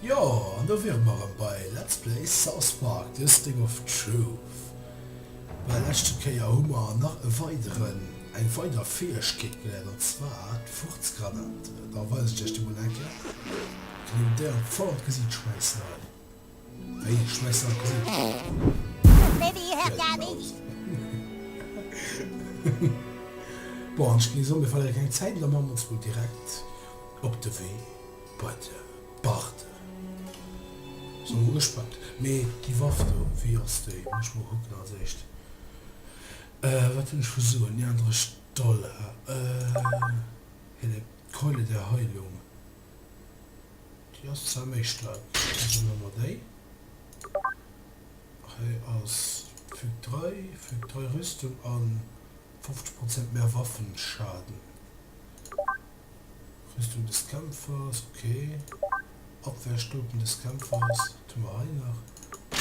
Jo, an do wiere mer erëm bei Let's Play South Park, The Stick of Truth. Bei der leschte Kéier hu mer nach e weideren, eng weider Fäegkeet geléiert, an zwar d'Furzgranate. Da weisen ech iech déi mol eng Kéier. Kënnt een déi an voll an d'Gesiit schmäissen hei. Wéi, schmäiss se an d'Gesiit? Genau. Bon, an ech géing soen, mir verléiere keng Zäit an da maache mer ons mol direkt op de Wee bei de Barde. Sinn mol gespannt. Mee déi Waff do, wéi ass déi? Muss ech mol kucken als éischt. Wat hunn ech vu Suen? 39 Dollar. Hele Keule der Heilung. Déi ass zwar méi staark. Also huele mer déi. Hei ass Füg 3, Füg 3 Rüstung an 50 Prozent mehr Waffenschaden. Rüstung des Kämpfers, ok. Abwehrstufen des Kämpfers, wat hu mer hei nach?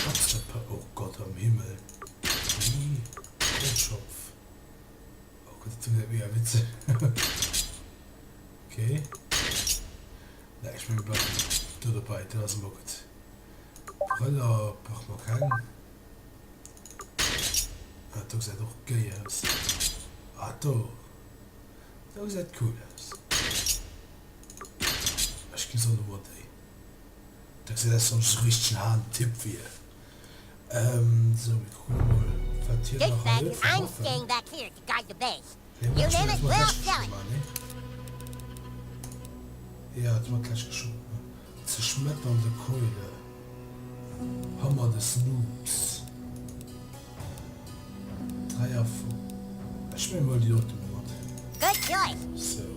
Axt, oh Gott am Himmel, Ii, Goldschopf, oh Gott, dat gesäit mega witzeg ok. Nee, ech menge mir bleiwen do dobäi, dat ass ëmmer gutt. Brëller brauche mer keng. Ah, do gesäit och géi aus. Ah, do. Do gesäit cool aus. Ech ginn soen emol déi. Dat gesäit aus wéi wann ech esou richtegen halen Typ wier. Sou mir kucken emol wat hien nach hei huet fir Waffen. Nee dat hu mer d'lescht scho gemaach nee? Jo dat hu mer d'lescht scho gemaach. Zerschmetternde Keule. Hammer des Noobs. 3 a Ech menge mol déi dote mol mat. Good choice. Sou.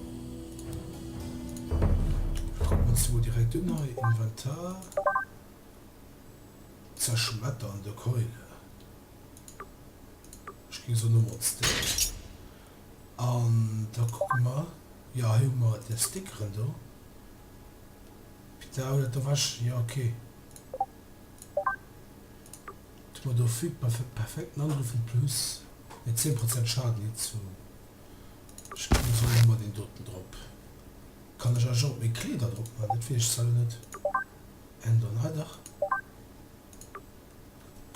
Kucke mer ons déi mol direkt un hei. Inventar. Zerschmetternde Keule. Ech géing soen, huele mer ons déi. An da kucke mer, jo hei hu mer déi Stickeren do. Peter, oh dat do war ech, jo ok. Hu mer do fügt perfekten Angriff en plus mit 10 Prozent Schaden hinzu. Ech géing soen, hu mer deen doten drop. Kann ech eigentlech och op meng Kleeder drop man? Dat weess ech zwar elo net. Änneren, ah dach.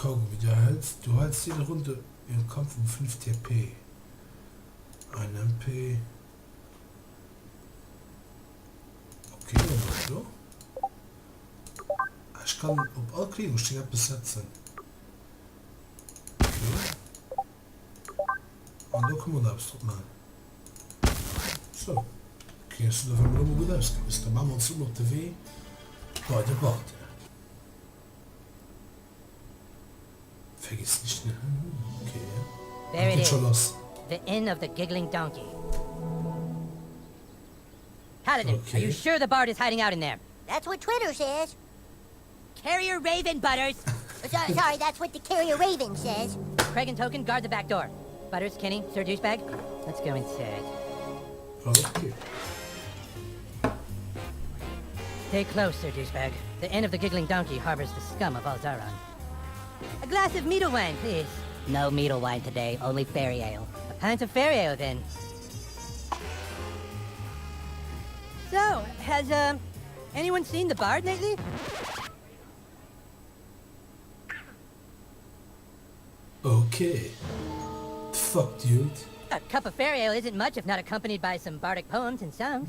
Kaugummi, du erhältst, du heilst jede Runde im Kampf um 5 TP. Ein MP. Ok, hu mer do. Ah, ech kann op all Kleedungsstéck eppes setzen. Ok. An do kann man och eppes drop maachen. Sou. Ok, ech sinn op eemol elo mol gutt ausgerüst. Da maache mer ons elo mol op de Wee bei de Barde. Vergiss nicht den Ok, There et it geet scho is. lass. The Inn of the Giggling Donkey. Paladin, are you Ok. sure the bard is hiding out in there? That's what Twitter says. Carrier Raven, Butters! Sorry, sorry, that's what the Carrier Raven says. Craig and Token, guard the back door. Butters, Kenny, Sir Douchebag, let's go inside. Ok. Stay close, Sir Douchebag. The Inn of the Giggling Donkey harbors the scum of Alzaran. A glass of meadle wine, please. No meadle wine today, only fairy ale. A pint of fairy ale, then. So, has, uh, anyone seen the bard lately? Ok. The fuck, dude? A cup of fairy ale isn't much if not accompanied by some bardic poems and songs.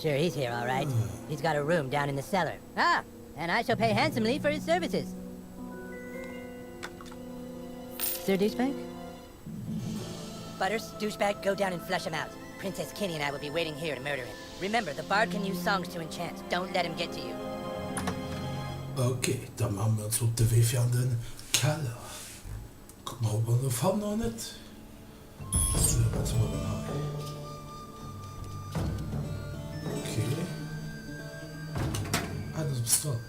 Sure, he's here, all right. He's got a room down in the cellar. Ah, and I shall pay handsomely for his services. Sir Douchebag? Butters, Douchebag, go down and flush him out. Princess Kenny and I will be waiting here to murder him. Remember, the bard can use songs to enchant. Don't let him get to you. Ok, da maache mir ons op de Wee fir an de Keller. Kucke mer, ob mer en fannen oder net. Sou, wat hu mer dann hei? Ok. Ah, do ass eppes dran.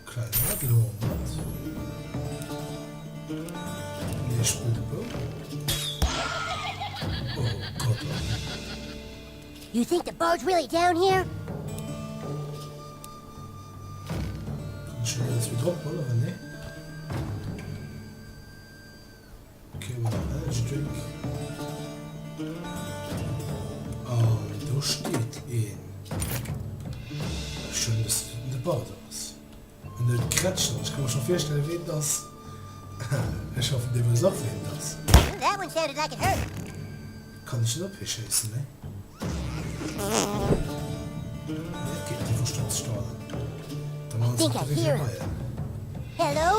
Klein Nadel hu mer mat. Nee, ech spillen de Bou. Oh Gott, oh. You think the bard's really down here? Kann ech schon alles wieder drop oder nee? Okay, mal nach Energy Drink. An do steet een. schonn, dass et de Barde ass. En huet Krätschen, ech ka mer scho virstellen, ween et ass. Ech hoffen, dir wësst och, ween et ass. That one sounded like it hurt. Kann ech net op hie schéissen, nee? Nee, et geet net, hie verstoppt sech do hannen. Da maachen I think se I mat de hear him. Reien. Hello?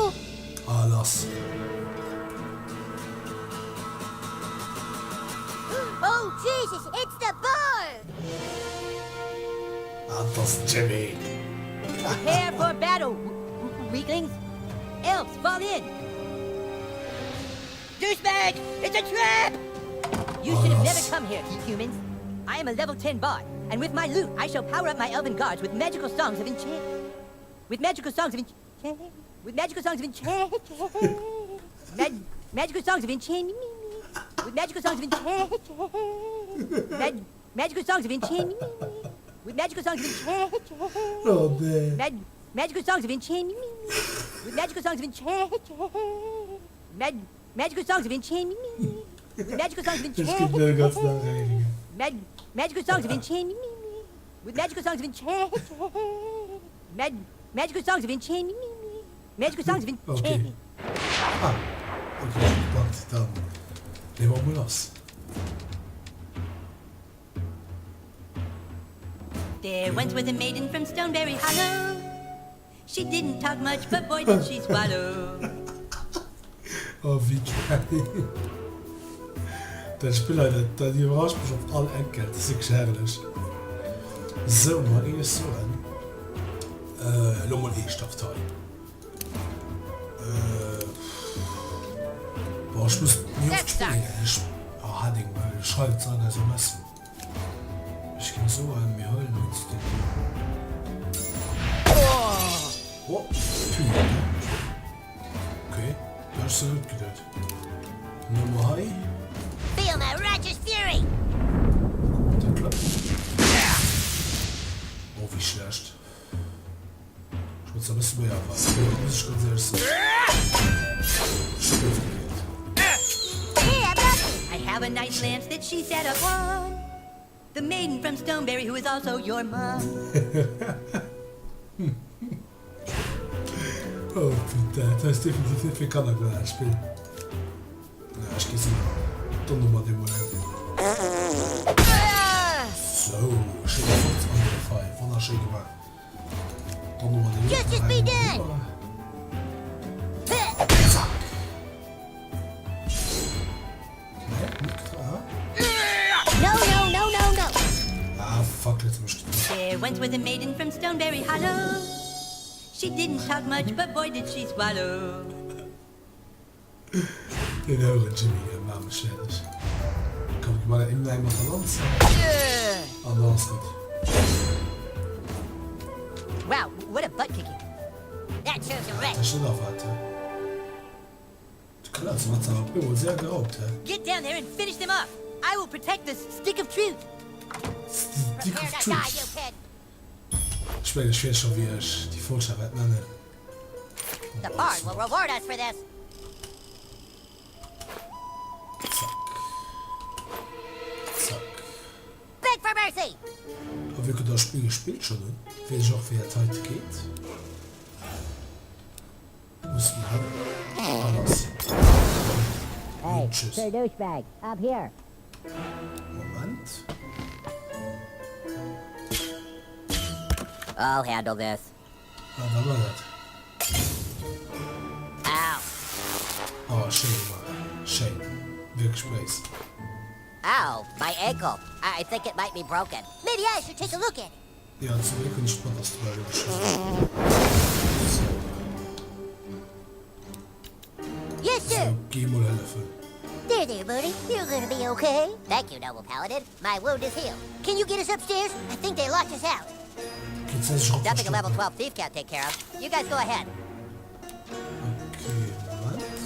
Ah, lass. Oh Jesus, it's the bard! Ah, et ass den Jimmy! Prepare for battle, weaklings! Elves, fall in! Douchebag! It's a trap! You should have never come here, humans. I am a level 10 bard, and with my loot, I shall power up my elven guards with magical songs of enchant... With magical songs of enchant... With magical songs of enchant... Mag magical songs of enchant... With magical songs of enchant... Mag magical songs of enchant... With magical songs of enchant... Oh nee. Mag magical songs of enchant... With magical songs of enchant... Mag magical songs of enchant... With magical songs of Ech ginn net ganz enchant... nach Réiringen. Mag magical songs of enchant... With magical songs of enchant... Mag magical songs of enchant... Magical songs of Okay. enchantment. Ah, okay, ech hunn gepackt. Dann leeë mer emol lass. There once was a maiden from Stoneberry Hollow. She didn't talk much, but boy did she swallow. Oh, wéi geil! Dat Spill hei, dat, dat iwwerrascht mech op all Enkel. Dat ass wierklech herrlech. Sou, ma géing ech soen, äh, elo mol eeschthaft hei. Äh, bon, ech muss méi oft spillen. Ech, oh, Heading, well schreift se an SMSen. Ech géing soen, mir huelen ons den do. Oh, putain. Okay, dat hat ech sou net geduet. Dann hu mer hei. Feel my righteous fury! Kucken, ob dat klappt. Oh, wéi schlecht. Ech wollt zwar e bësse méi erwaarden, mee muss ech ganz éierlech soen, ech hu ofgewäert. I have a nice lance that she sat upon The maiden from Stoneberry who is also your mom. Oh putain, dat ass definitiv net fir Kanner gemaach, dat Spill. Na, ech gi soen, donner mer dee mol eng. Sou, schéine Fortangriff hei, wonnerschéi gemaach. Justice be done! Zack. Nee, net getraff. No, no, no, no, no! Ah, fuck, jetzt hab ech getraff. There once was a maiden from Stoneberry Hollow. She didn't talk much, but boy did she swallow. Deen Houeren Jimmy, dee maacht mech fäerdeg. Komm, gi mer him eng mat der Lanz an dann ass gutt. Wow, what a butt kicking. That serves him right. Dat hat ech net erwaart, he. De Klaus huet awer op eemol séier geraumt, he. Get down there and finish them off. I will protect the stick of truth. Stick Prepare of to die, you truth. kid. Ech mengen, ech weess scho wéi ech déi Folscher wäert nennen. The bard will reward us for this. Zack. Zack. Beg for mercy. A vu que dat Spill gespillt schonn hunn, weess ech och wéi dat heite geet. Muss mer hei a lass. Hey, Und tschüss. Sir Douchebag, up here. Moment. I'll handle this. Ah, da war dat. Au. Oh, schéin gemaach. Schéin. Wierklech béis. Ow, my ankle. I think it might be broken. Maybe I should take a look at it. Jo, zum Gléck hunn ech d'Matt ass dobäi elo geschoss. So. Yes, sir. So, gi mol hëllefen. There, there, buddy. You're gonna be okay. Thank you, noble paladin. My wound is healed. Can you get us upstairs? I think they locked us out. Okay, jetzt muss ich Nothing a level verstecken. 12 thief can't take care of. You guys go ahead. Okay, Moment.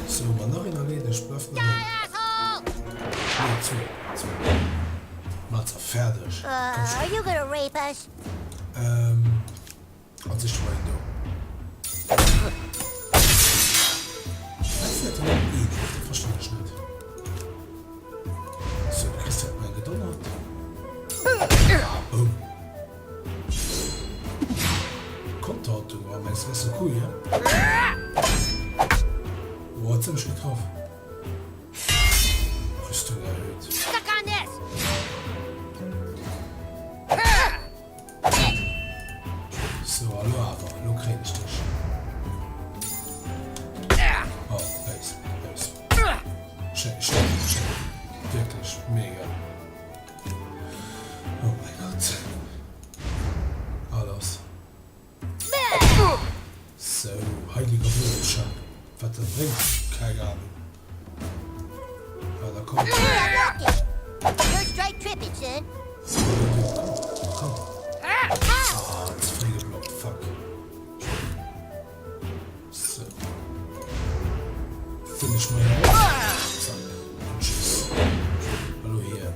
So, ma nach een erleedegt, bleift nach een. Nee, zwee, zwee. Mat se fäerdeg. Uh, Komm schon. are you gonna rape us? Ähm, an sech war een do. Wat fäert denn op een of? Dat verstinn ech net. So, de Chris huet mol eng gedonnert. Digga. Oh mäi Gott. A lass. Sou, heiliger Wuerzelschenk. Wat dat bréngt, keng Ahnung. Ah, da komm. Komm. Ah, ze fréi geblockt, fuck. Sou. Finish mer hien och. Zack. An tschüss. Hallo hien.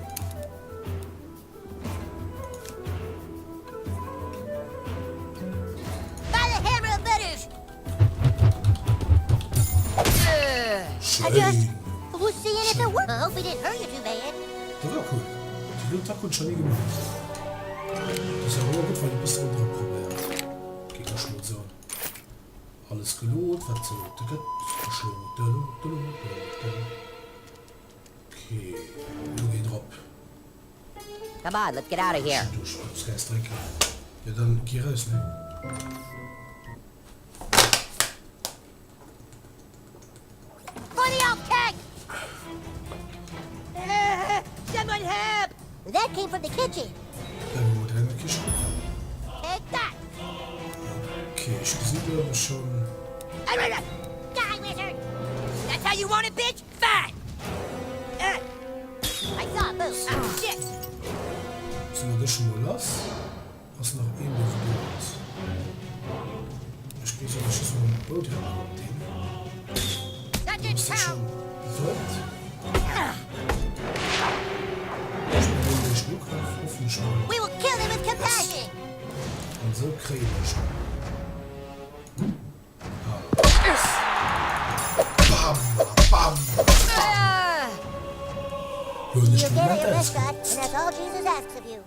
Schéin. Dat war cool. Déi do Attack hunn ech nach ni gemaach. Dat ass awer ëmmer gutt, wann een e bësse ronderëm probéiert, géing ech mol soen. Alles geloot, wat ze loote gëtt. Ech loote, loote, loote, loote. Ok, elo geet erop. Come on, let's get out of here. Ech hunn Duuscht, muss gäis drénken. Jo, dann gi raus, ne? For the elf king! Someone help! That came from the kitchen. Bleiwe mol direkt an der Kiche kucken. Take that! Ok, ech gesi do schonn. Die, wizard! That's how you want it, bitch? Fine! I saw a move. Ah, shit! Si mer dech mol lass. Ass nach een dee wou do ass? Ech géif soen, ech schiessen mol mat Bou direkt mol op deen. That Du didn't bass jo count! schonn wëld. Ech bin deen deen ech ugraff, hoffen ech mol. We will kill them with Yes. compassion! An esou kréien ech en. Bam, bam, bam. Lo hunn ech You den gave Moment it your best shot, and ausgenotzt. that's all Jesus asks of you.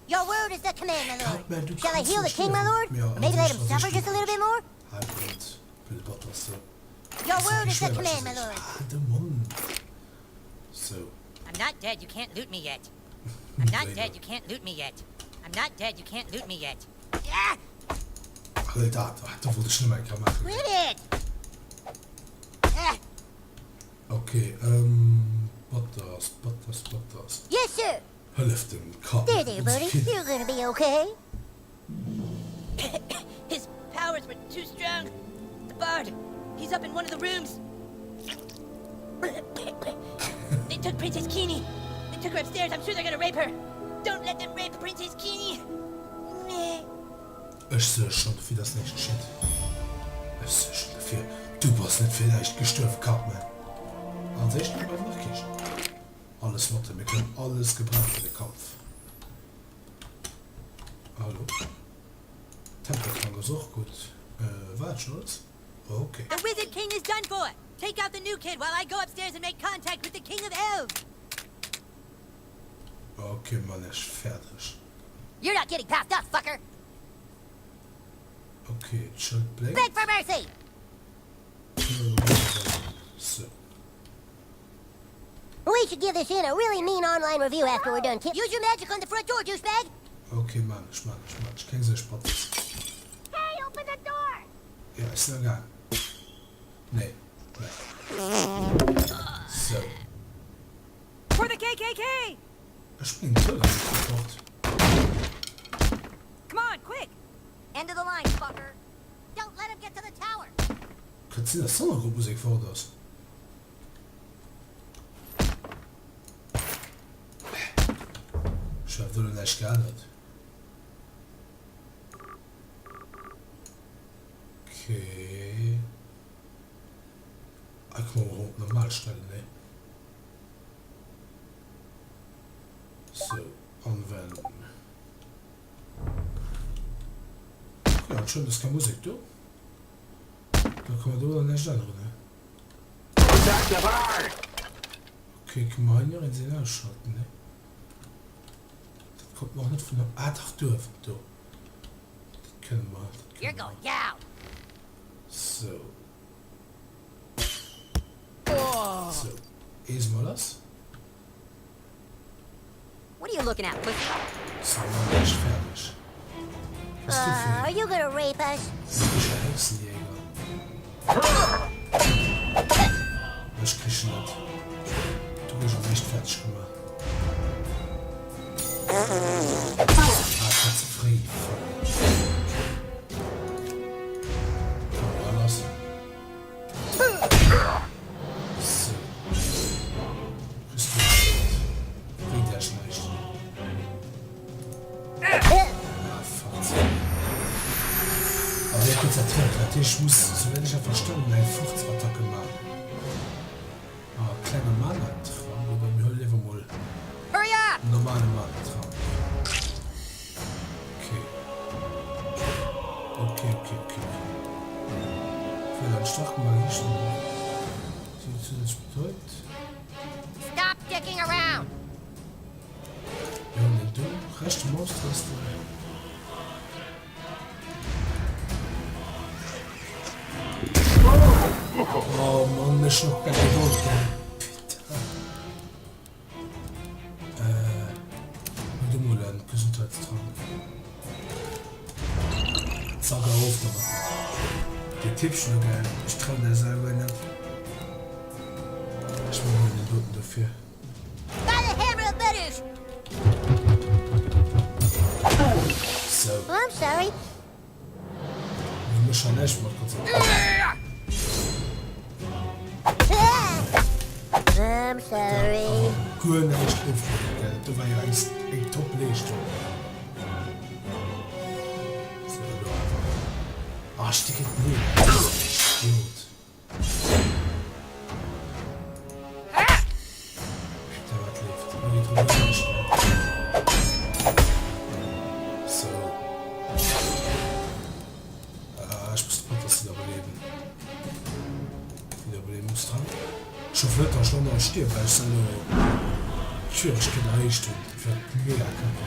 Your word is the command, my lord. Cartman, du Shall I kanns heal the net king, my stierwen. lord? Mee Or an maybe let sech him ass suffer ech just a little bit more? Hal blöd, blöde Butters do. Your Ass word net is the schwéier, command, my wat lord. Ah, de Mann. So. I'm not dead, you can't loot me yet. I'm not dead, you can't loot me yet. I'm not dead, you can't loot me yet. Ah! Hël dat, ah, dat wollt ech nëmme eng Kéier maachen. Quit it! Ah! Ok, ähm, Butters, Butters, Butters. Yes, sir! Hëllef dem Cartman There, there, ons buddy. Kinnek. You're gonna be okay. His powers were too strong. The bard, he's up in one of the rooms. They took Princess Kenny. They took her upstairs. I'm sure they're gonna rape her. Don't let them rape Princess Kenny. Ech suerg schonn dofir, dass näischt geschitt. Ech suerg schonn dofir. Du bass net fir näischt gestuerwen, Cartman. Als éischt kucke mer awer nach d'Kichen. Alles mat, mir kënnen alles gebrauchen fir de Kampf. Hallo? Tempeltrank ass och gutt. War et schonn alles? Ok. The Wizard King is done for! Take out the new kid while I go upstairs and make contact with the King of Elves! Ok, man ech fäerdeg. You're not getting past us, fucker! Ok, d'Schëld blénkt. Beg for mercy! Sou. We should give this inn a really mean online review after we're done. Use your magic on the front door, douchebag! Ok, man ech, man ech, man ech. Keng Suerg, Patrice. Hey, open the door! Ja, ech sinn am Gaang. Nee, nee. Sou. For the KKK! Ech springen d'Tour ass net fort. Come on, quick! End of the line, fucker! Don't let him get to the tower! Kënnt sinn, dass d'Hannergrondmusek fort ass. Ech hat elo näischt geännert. Okay. Ah, kann man och op normal stellen, ne? Sou, anwenden. Okay, anscheinend ass keng Musek do. Da kann man do dann näischt änneren, ne? Okay, kënne mer hei nirgends een ausschalten, ne? Dat kommt mer och net vun der... Ah, dach, duerf, do. Dat kënne mer, dat You're kënne mer. going down. Sou. Sou, ees mol lass. What are you looking at, pussy? Sou, dann bin ech fäerdeg. Was du fir Uh, are you gonna rape us? Magescher Hexenjäger. Ech krich en net. Du hues am éischt fäerdeg gemaach. Ah, dat war ze fréi. Fuck. Komm, a lass. Sou. Kriss du et. Bréngt Iech näischt. Ah, fuck. A wéi konzentréiert. Dat heescht, ech muss, souwäit ech dat verstanen hunn, eng Furzattacke maachen. Ah, klenge Mana-Trank, oder mir huele léiwer mol en normale Mana-Trank. Okay. Okay, okay, okay, okay. Fir einen starken magischen Sie zusätzlich betäubt. Stop dicking around! Ja, und den do rechte Maustaste. Oh Mann, ech noch keng Gedold, gell. Putain. Äh, hol du mol en Gesundheitstrank. Zack, erof domat. Dee Tippchen do, gell. Ech trauen der selwer net. Ech man mol den doten dofir. By the hammer of Butters! Sou. Oh, I'm sorry. Mir hu mech scho näischt mat konzentréiert. I'm sorry. Awer guer näischt ofgewunn, gell? Do war jo eng eng top Leeschtung. Sou, elo awer. Ah, ech décke Blöd. Idiot. Putain, wat leeft? Lo geet rëm guer näischt méi. Sou. Ah, ech muss d'Potters wiederbeleben. Wiederbelebungstrank. Ech hoffen net, dass ech lo nach stierf, well ech se elo d'Schwieregkeet erhéicht hunn. Dat wär mega kacke.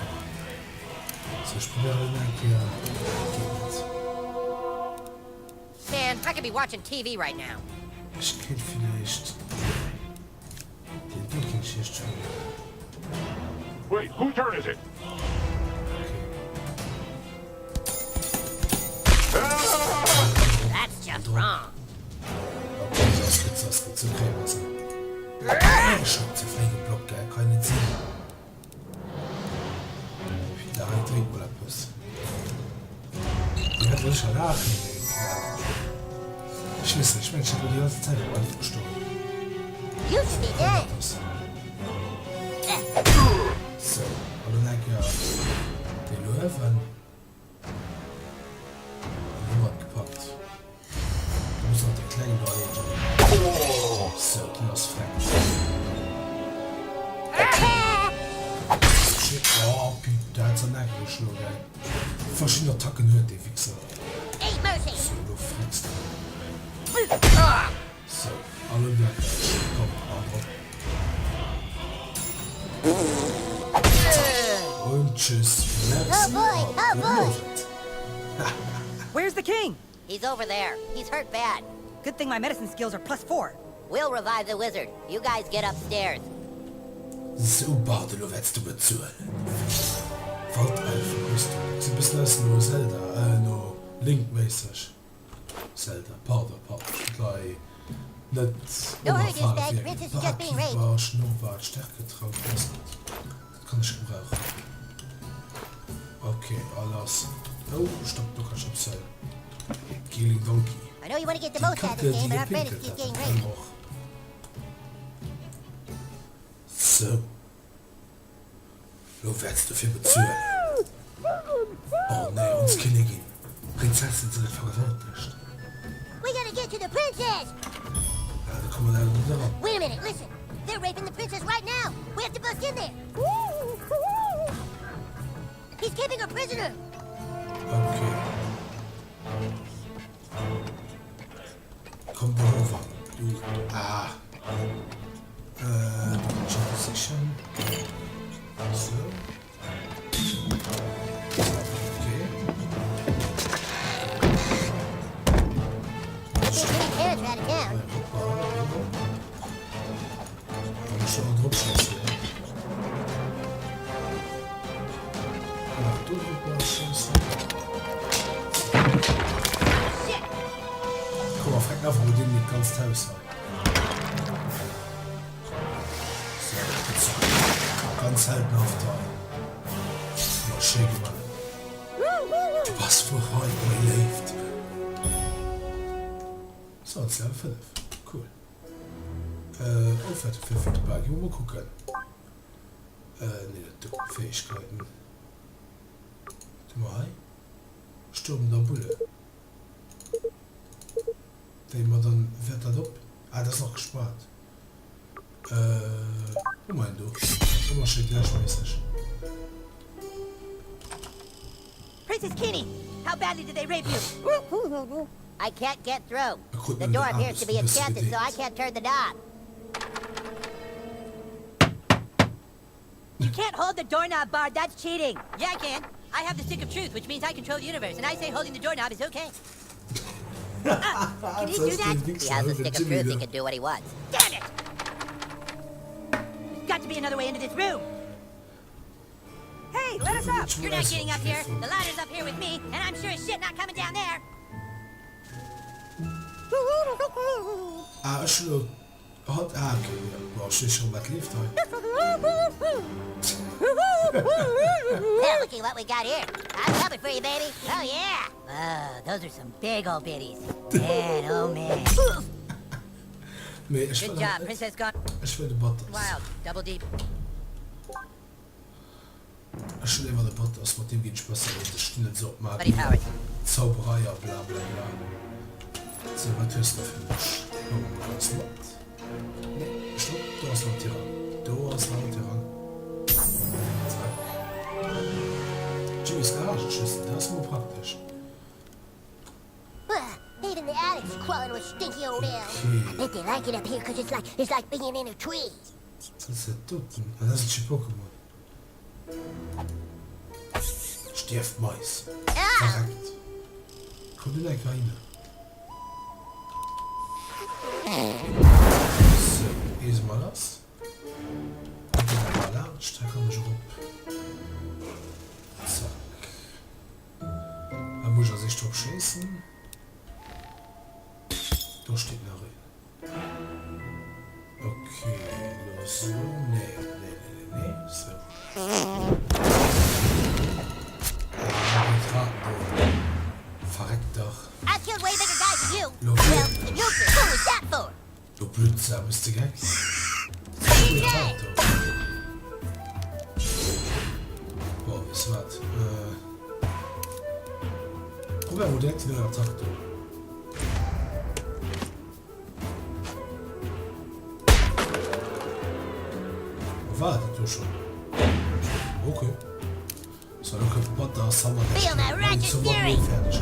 Sou, ech probéieren et nach eng Kéier. Geet net. Man, I could be watching TV right now. Ech kéint villäicht deen do kéint ech iech huelen. Wait, whose turn is it? Okay. That's just wrong. Okay, so ass gutt, so ass gutt, sou kréie mer se. Ech hunn ze fréi geblockt, gell? Kann net sinn. Da hei drénk mol eppes. Dir hätt sécher laachen, mee ech weess net, ech mengen ech hätt lo déi ganze Zäit op einfach gestoen. You should be dead. Sou, an dann eng Kéier dee Luewen. An hu mer et gepackt. Da muss nach dee klengen do erleedegen. Sou, deen ass freckt. Shit, oh putain, hat se an Ecke geschloen, gell. Verschidden Attacken huet dee Wichser. Sou, elo frecks de. Sou, an elo bleift ech. Komm, an drop. Zack, und tschüss. Merci Oh boy, a oh gudden boy. Owend. Where's the king? He's over there. He's hurt bad. Good thing my medicine skills are plus four. We'll revive the wizard. You guys get upstairs. Sou Bart, elo wäerts du bezuelen. Waldelferüstung, gesäit e bëssen aus no Zelda, äh no Link méisseg. Zelda, pardon, pardon, ech wollt hei net No hurry, onerfahren douchebag. The wierken. princess is just being raped. Barkeeper, Schnurrbart, Stärketrank, ass gutt, dat kann ech gebrauchen. Ok, a lass. Oh, stopp, do kann ech eppes huelen. Giggling Donkey. I know you want to get the Déi most out of Kacke, this game, déi but our friend is gepinkelt just hat, getting dat kann raped. och. Sou. Lo wäerts du fir bezuelen. Oh nee, ons Kinnigin, d'Prinzessin se gëtt vergewaltegt. We gotta get to the princess! Ah, do komme mer leider net eran. Wait a minute, listen. They're raping the princess right now. We have to bust in there. He's keeping her prisoner. Okay. Komm do rower, du. Ah. Äh, do kann ech eppes sichen. Sou. Okay. Hoppa, bingo. Kann ech do och drop schéissen? Kann nach do drop schéissen. Komm, mer fänken einfach mol deenen hiert ganzt Haus hei. Sou, zack. Ganz heldenhaft hei. Schéi gemaach. Du bass verreit, mei Léift. So, et ass Level 5. Cool. Offerte verfügbar. Gi mer mol kucken. Nee, dat do. Fähigkeiten. Wat hu mer hei? Sturm der Bulle. Wéi mer dann wäert dat op? Ah, dat ass nach gespaart. Äh, hu mer en do. Ëmmer schéi gläichméisseg. Princess Kenny, how badly did they rape you? I can't get through. E krut The nëmmen door den appears to Aarbechts be e bësse enchanted, so I gedeelt. can't turn the knob. You can't hold the doorknob, Bard. That's cheating. Yeah, I can. I have the stick of truth, which means I control the universe, and I say holding the doorknob is okay. Ah, can he do that? He has the stick of truth, he can do what he wants. Damn it! There's got to be another way into this room. Hey, let us up! You're not getting up here. The ladder's up here with me, and I'm sure as shit not coming down there. Ah, ech hunn elo Hatt, ah ok, jo, bon, ech weess schon wat leeft hei. Well, looky what we got here. I'm coming for you, baby. Oh, yeah. Oh, those are some big old bitties. Man, oh man. Mee ech Good wëll job, awer net, Princess Gone ech wëll de Butters. Wild. Double deep. Ech hunn léiwer de Butters, mat deem ginn ech besser eens, ech stinn net esou op Buddy Magie, powers. Zauberei a bla bla bla. Sou, wat hues de fir mech? Huele mer alles mat. Nee, stopp, do ass nach en Tirang. Do ass nach en Tirang. Zack. Jimmys Garagenschlüssel, dat ass mol praktesch. Even the attic's crawling with stinky old elves. Okay. I bet they like it up here 'cause it's like it's like being in a tree. Wat ass dat doten? Ah, dat ass e Pokémon. Stierft Mais. Verreckt. Komm du enk heihinner. Sou, ees emol lass. Da gi mer emol laanscht. Hei kann ech erop. Zack. Hei muss ech als éischt drop schéissen. Do steet nach een. Ok, lo sou, nee, nee, nee, nee, nee, sou. Ah, déi Trapen do. Verreck dach. Lo wier ech. Du Blödsau, bist de geck? Déi Rat do. Bon, weess de wat? Probéier mol direkt déi nei Attack do. War dat do schon? Okay. So, lo kënnt Butter Summer Feel my righteous fury! Fäerdeg.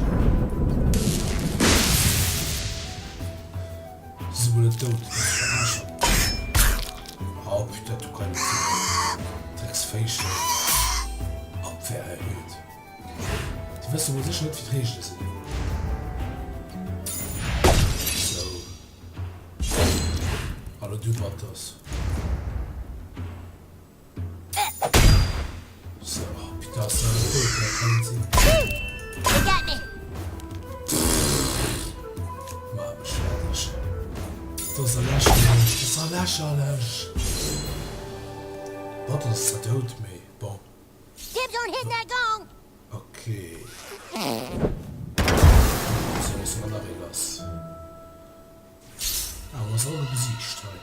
Si wuel net dout, dat ass verarschen. Oh putain, du kann net sinn. Drecksféischen. Abwehr erhöht. Déi wësse wuel sécher net wéi d'Reegele sinn. Sou. Hallo du Butters. Sou, oh putain, ass dat net dout, dat kann net sinn. They got me. Ma mech fäerdeg. Dat ass ja lächerlech, dat ass ja lächerlech. Butters ass zwar dout, mee bon. Dibs on hitting that gong! Ok. Sou, loosse mer nach ee lass. Ah, mer ass all besiegt hei.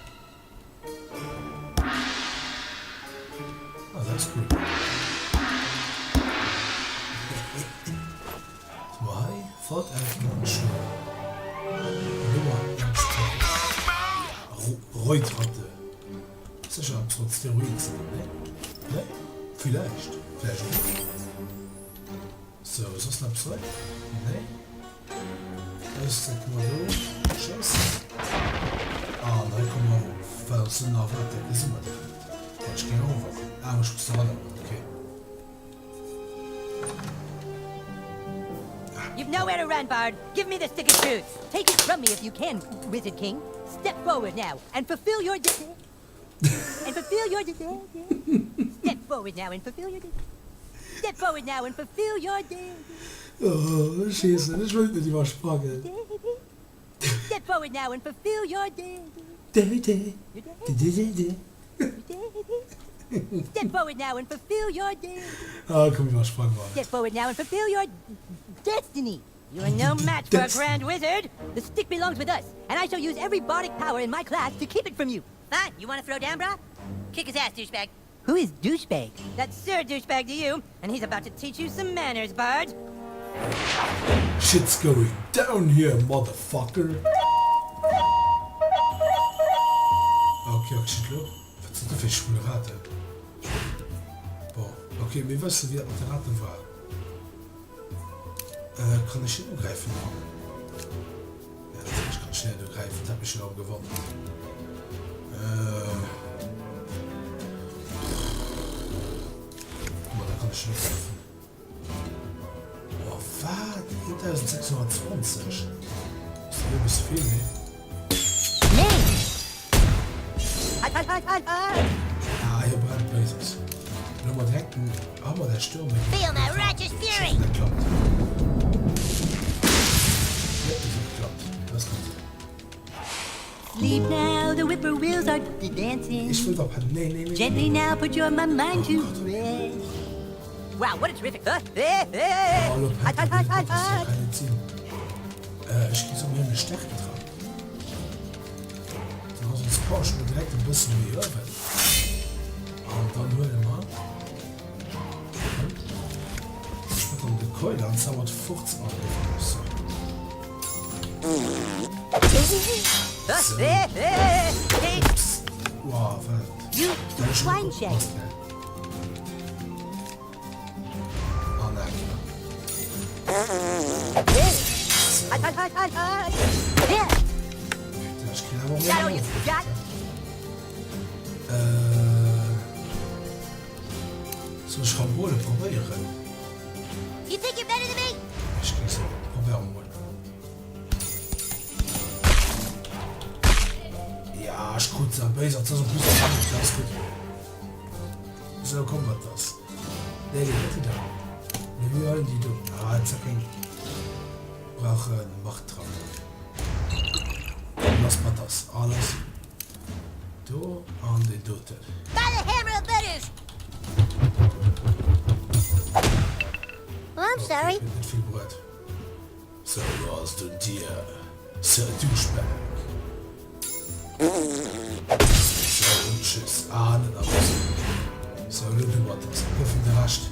Ah, dat ass cool. So, hei, Fort Elfen Schloen. Nummer Reutratte. Sécher eppes mat Steroid ze dinn, nee? Nee? Villäicht, villäicht och net. Sou, soss nach eppes hei? Nee? Ech drécke mol do. Tschëss. An hei komme mer erof. Well ons net erwaart, dat gesi mer direkt. Wann ech géing eroferkommen. Ah, ech muss doranner goen, okay. You've nowhere to run, Bard. Give me the stick of truth. Take it from me if you can, Wizard King. Step forward now and fulfill your and fulfill your Step forward now and fulfill your Step forward now and fulfill your Oh, Scheisse, ech wëllt net iwwersprangen. Step forward now and fulfill your Day, day, day, day, day. Step forward now and fulfill your de Ah komm iwwersprang mer et. Step forward now and fulfill your destiny! You are no match for a grand wizard! The stick belongs with us, and I shall use every bardic power in my class to keep it from you! Fine, you wanna throw down, brah? Kick his ass, douchebag! Who is douchebag? That's Sir Douchebag to you, and he's about to teach you some manners, Bard! Shit's going down here, motherfucker! Ok, wat geschitt elo? Wat sinn dat do fir schwul Raten? Bon, ok, mir wëssen, wéi dat mat de Raten war. Äh, kann ech hien ugräifen? Ja, natierlech kann ech hien net ugräifen, dat hat mech jo erëm gewonnert. Äh, ma da kann ech hien ugräifen. Oh, wat? 1620? Ass dat e bësse vill, nee? Nee! Halt, halt, halt, halt, halt! Ah, hie brennt Béises. Elo mat direkt den Hammer der Stürme. Feel my righteous Ech fury! hoffen, dat klappt. Jo, et huet geklappt. Dat ass gutt. Sleep now, the whippoorwills are dancing. Ech wëll der Pen. Nee, nee, nee. Gently now, put your my mind to Oh Gott. rest. Wow, what a terrific. Oh, elo pennt en wieder. Dat ass jo kann net sinn. Äh, ech gi soen, mir hunn e Stärke dran. Dann ass ons Power schon mol direkt e bësse méi uewen. An dann huele mer. Ech mat an de Keul an zwar mat 15 Angriffer. So. So. Ups. Wow, wat? You Da hab ich schon swine shack. opgepasst, gell? An eng. So. Putain, ech kritt awer That all méi you got? Äh, soll ech Rambole probéieren? You think you're better than me? Ech géing soen, probéiere mer mol. Ja, ech krut se béis an 't ass en plus am Angscht, dat ass gutt. Sou, komm, wat ass? Nee, nee, net déi do. Mee mir huelen déi do. Ah, et ass keng. Brauch en Machtrank. Lass Patas. Ah, lass. Do an deen doten. By the hammer of Butters! Oh, I'm sorry. Okay, net vill bruet. Sou, lo ass et un dir, Sir Douchebag. Sou, und tschüss. Ah, net nach e bëssen. Sou, lo du Matas. Gëff em de Rescht.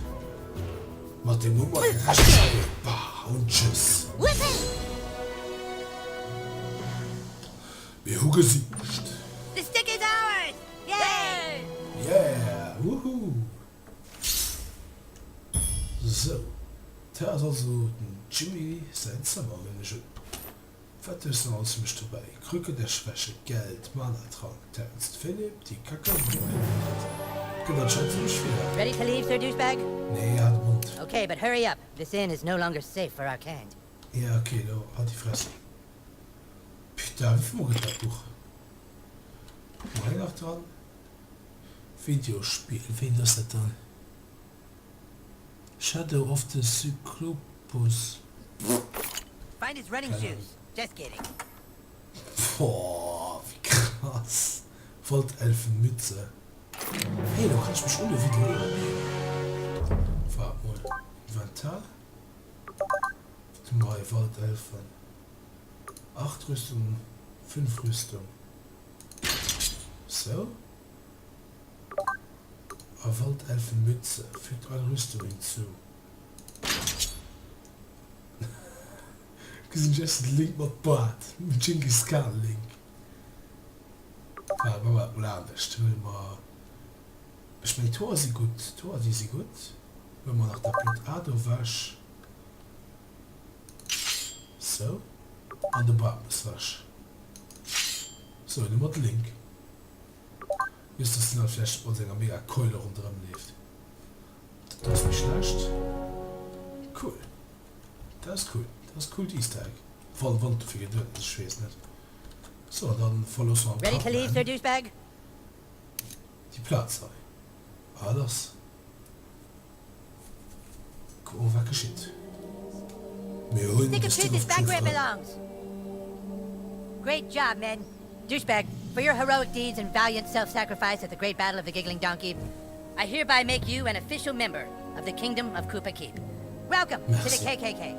Mat dem Hummer de Rescht kréien. Bah, und tschüss. Whoopee! Mir hu gesiegt. The stick is ours! Yay! Yeah! Woohoo! Sou, dat ass also dem Jimmy säin Zëmmer, huelen ech un. Wat hues de alles fir mech dobäi? Krücke der Schwäche, Geld, Manatrank, Text, Philipp, déi Kacke wou en gëtt anscheinend zimmlech vill hat. Ready to leave, Sir Douchebag? Nee, hal de Mond. Okay, but hurry up. This inn is no longer safe for our kind. Ja, okay, lo halt déi Fress. Putain, wéi vill mol gëtt dat Buch? Kucke mer hei nach dran. Videospill, wéint ass dat dann? Shadow of the Cyclopus. Find his running Keine shoes. Just kidding. Boah, wéi krass. Waldelfenmütze. Hey, lo kann ech mech ohne Video. Waart mol. Inventar. Wat hu mer hei? Waldelfen. 8 Rüstung, 5 Rüstung. Sou. A Waldelfenmütze. Fügt eine Rüstung hinzu. Gesinn just den Link mat Bart, den Dschingis Khan Link. Waart, maache mer dat mol anescht. Huele mer, ech mengen d'Hoer si gutt, d'Hoer déi si gutt. Huele mer nach dat blot A do wech. Sou, an de Bart muss wech. Sou, hunn mer de Link. Just dass den halt vläicht mat senger mega Keule ronderëm leeft. Dat ass méi schlecht. Cool. Dat ass cool. Dat ass coolt Easter Egg. Wann wann et dofir geduet ass, ech weess net. So, dann verloosse mer am Ready to leave, Sir Cartman Douchebag? déi Plaz hei. A lass. Kucke mer wat geschitt. Mir hunn Stick de of Stick truth is of back Truth where it erëm. belongs. Great job, men. Douchebag, for your heroic deeds and valiant self-sacrifice at the great battle of the Giggling Donkey. I hereby make you an official member of the Kingdom of Koopa Keep. Welcome to the Merci. KKK.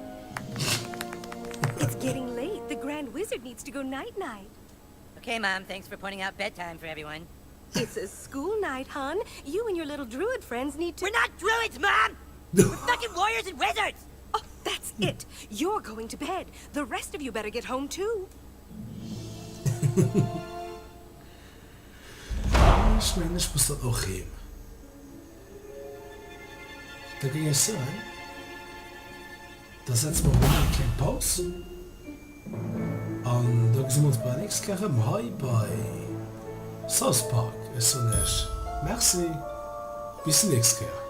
It's getting late. The Grand Wizard needs to go night-night. Okay, Mom, thanks for pointing out bedtime for everyone. It's a school night, hon. You and your little druid friends need to... We're not druids, Mom! We're fucking warriors and wizards! Oh, that's it. You're going to bed. The rest of you better get home, too. Ech mengen ech muss dann och heem. Da géing ech soen, da setze mer emol eng kleng Paus an da gesi mer ons bei der nächster Kéier erëm hei bei South Park. Ech soen iech Merci, bis déi nächst Kéier.